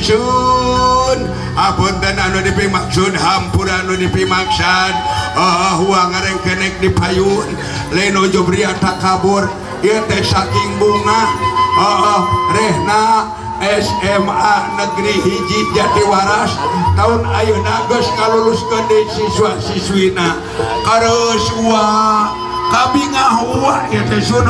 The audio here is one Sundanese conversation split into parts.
Sun apunten anu dipimaksud hampura anu dipimaksad huang ngarengkenek di payun lain ujub ria takabur ieu teh saking bunga rehna SMA Negeri Hiji Jatiwaras tahun ayeuna geus ngaluluskeun deui siswa-siswina kareus wa kabingah wa ieu teh sun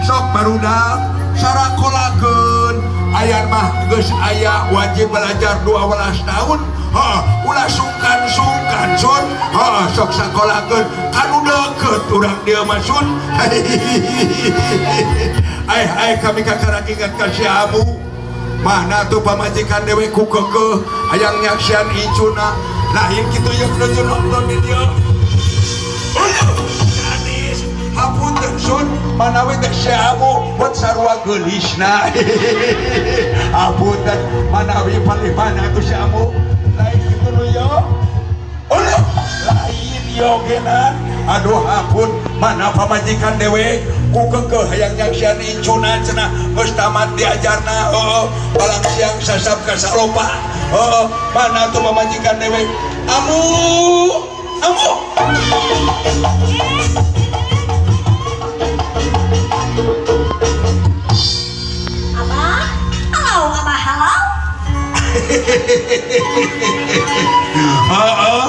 sok barudak sarakolakeun aya mah geus aya wajib belajar 12 tahun heuh ulah sungkan-sungkan sun heuh sok sakolakeun kanu deukeut urang dieu mah sun ai ai kami kakara ingat ka si Amu mana tuh pamajikan dewe ku keukeuh hayang nyaksian incuna lain kitu yeuk nuju nonton di dieu hapunten sun manawi teh si Amu buat sarua geulisna hapunten manawi palih mana atuh si Amu lain kitu nu yo uluh lain yo geuna aduh hampun mana pamajikan dewe ku keukeuh hayang nyaksian incuna cenah geus tamat diajarna heuh balang siang sasap ka salopa heuh mana atuh pamajikan dewe Amu Amu Abah, halo Abah, halo. Heeh,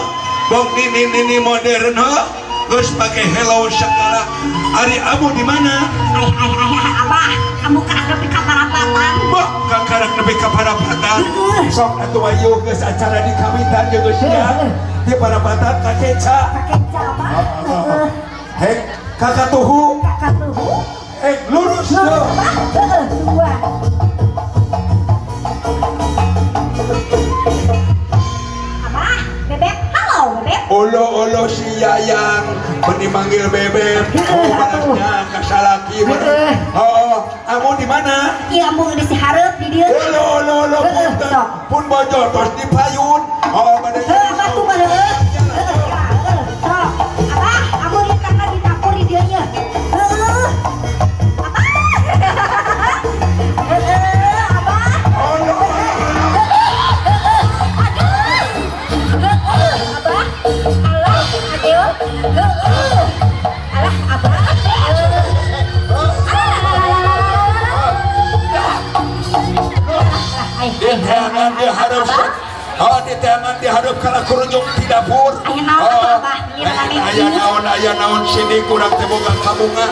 bok nini modern heuh, geus pake hello segala. Ari Amu di mana? Ai ai ai Abah, kamu karak nepi ka parapatan. Bok kakarak nepi ka parapatan. Sok atuh ayo geus acara di kawitan jeung geus siap. Di parapatan ka keca. Ka keca Abah. Heeh. Hek kakatuhu. Kakatuhu. Lurus lurus Abah. Heeh, dua. Abah, bebek, halo bebek. Olo-olo si Yayang meni manggil bebek. Oh, balasnya kasalaki. Oh, Amu di mana? Iya, Amu di sihareup di dieu. Olo olo olo punten. Pun bojo tos di payun. Oh, bade. Heuh, Abah tuh mah heuh. Heeh, sok. Abah, Amu di tangga di dapur di dieu nya. Heeh. Abah. Heeh, Abah. Olo. Abah. Alah, aduh. Heeh. Alah, Abah. Di tangan diharap, oh di tangan diharap kalau kurunjung di dapur. Aya naon sini kurang teh boga kabunga.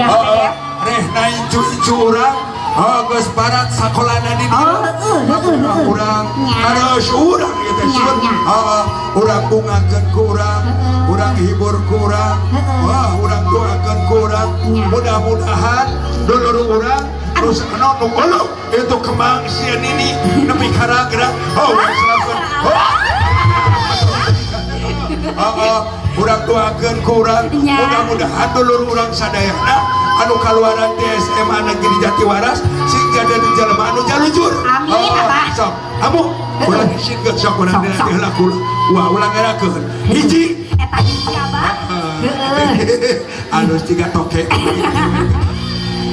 Oh, rehna incu-incu urang. Oh, geus barat sakolana di dieu. Urang harus urang ieu teh sun. Heeh, urang bungakeun ku urang, urang hibur ku urang. Wah, urang doakeun ku urang. Mudah-mudahan dulur urang terus anu nu itu kembang sieun ini nepi karagra. Oh, urang selakeun. Oh, urang doakeun ku urang. Mudah-mudahan dulur urang sadayana anu kaluaran di SMA Negeri Jatiwaras sing jadi jelema anu jalujur. Amin Abah. Sok, Amu ulah isinkeun sok urang dilatih heula kula. Wah, ulah ngerakeun. Hiji. Eta hiji Abah. Heeh. Alus tiga toke.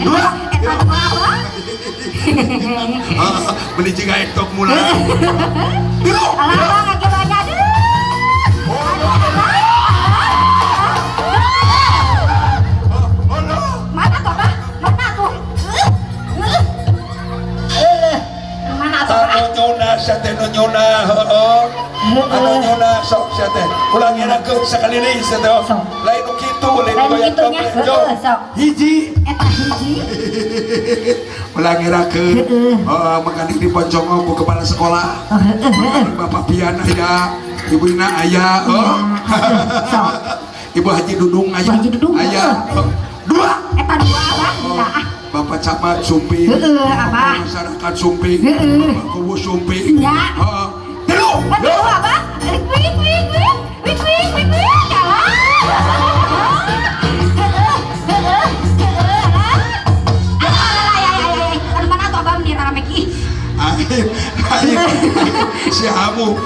Dua. Eta dua Abah. Beli jiga ektok mulai. Tilu. Alah Abah ngagebanyak deui. Mana tuh Abah? Mana tuh? Mana tuh Abah? Anu nyona sia teh nu nyona heueuh. Anu nyona sok sia teh. Ulah ngerakeun sakali deui sia teh. Lain nu kitu, lain nu kitu nya. Heueuh sok. Hiji. Eta hiji. Ulah ngerakeun. Heeh, makanya di Poncongo ku kepala sekolah. Heeh. Bapak Pian aya, Ibu Ina aya, oh. Ibu Haji Dudung aya. Haji Dudung aya. Dua. Eta dua Abah. Nah. Bapak Camat Sumping, Abah. Masyarakat Sumping, Heeh. Bapak Kubu Sumping. Nya. Heeh. Tilu. Tilu Abah. Wik wik wik wik wik wik wik. Alah. Heeh, heeh, heeh, alah. Alah, alah, ay, ay, ay, ay. Anu mana tuh abah meni rame ki? Aing, aing, si Hamu